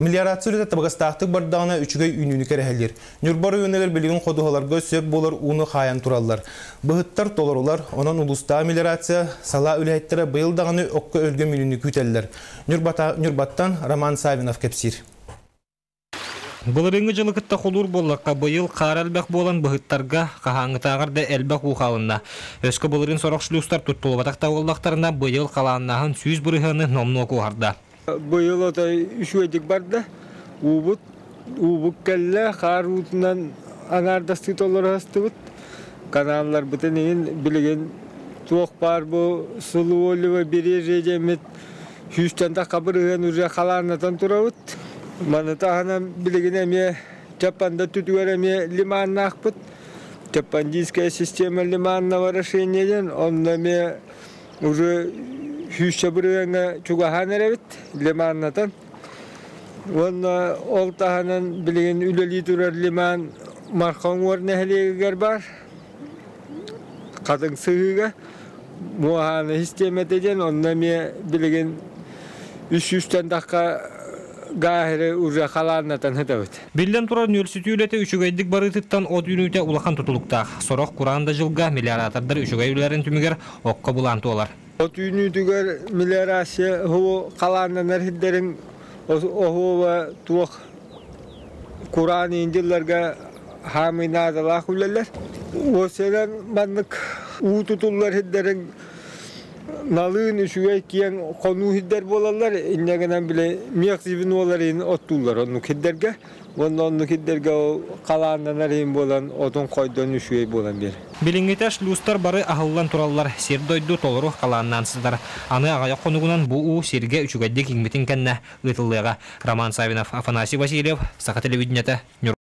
Мелиорация үлэтэ табыгастаахтык бардаҕына үчүгэй үүнүүнү кэрэһэлиир. Ньурба оройуонугар билигин ходуһаларга сөп буолар ууну хаайан тураллар. Быһыттар толорулар, онон улуустааҕы мелиорация салаа үлэһиттэрэ быйыл даҕаны окко өлгөм үүнүүнү күүтэллэр. Ньурбаттан Роман Савинов кэпсиир. Былырыыҥҥы дьылы кытта холуур буоллахха, быйыл хаара элбэх буолан быһыттарга хаһааҥҥытааҕар да элбэх уу хаалынна. Өскө былырыын сорох шлюзтар туттуллубатах да буоллахтарына, быйыл халааннааһын 100% номнуо куоһарда. Быйыл отой үчүгэйдик барда. Уубут уубут кэллэ, хаар уутунан аҥаардастыы толоро састыбыт. Каналларбытын иһин билигин туох баар бу сылуолево бережье диэммит сүүстэн тахха бырыһыан уже халааннатан турабыт. Маны таһынан билигин эмиэ Чаппанда түтүгэр эмиэ лиманнаахпыт. Чаппандийская система лиманного орошения диэн онно эмиэ уже сүүсчэ бырыһыаҥҥа чугаһаан эрэбит лиманнатан. Уонна ол таһынан билигин үлэлии турар лиман Марха уҥуор нэһилиэгигэр баар. Хатыҥ сыһыыга Муоһааны систиэмэтэ диэн онно эмиэ билигин үс сүүстэн тахха гааһыры уже халааннатан сытабыт. Биллэн турар, нүөлсүтүү үлэтэ үчүгэйдик барыытыттан от үүнүүтэ улахан тутулуктаах. Сорох кураан да дьылга мелиоратордар үчүгэй үлэлэрин түмүгэр окко былаан туолар. От үүнүүтүгэр мелиорация халааннанар сирдэрин оһуоба туох кураан иин дьылларга хаамый наадалаах үлэлэр. Уосынан маннык уу тутуллар сирдэрин налыын үчүгэй киэҥ хонуу сирдэр буолаллар. Инньэ гынан били миэх звенолар иһин оттууллар оннук сирдэргэ. Уонна оннук сирдэргэ ол халааннанар иһин буолан отун хойдон үчүгэй буолан биэр. Билиҥҥитэ шлюзтар бары аһыллан тураллар, сир-дойду толору халааннаан сытар. Аны аҕыйах хонугунан бу уу сиргэ үчүгэйдик иҥмитин кэннэ ыытыллыаҕа. Роман Савинов, Афанасий Васильев, Саха телевидениета, Ньурба.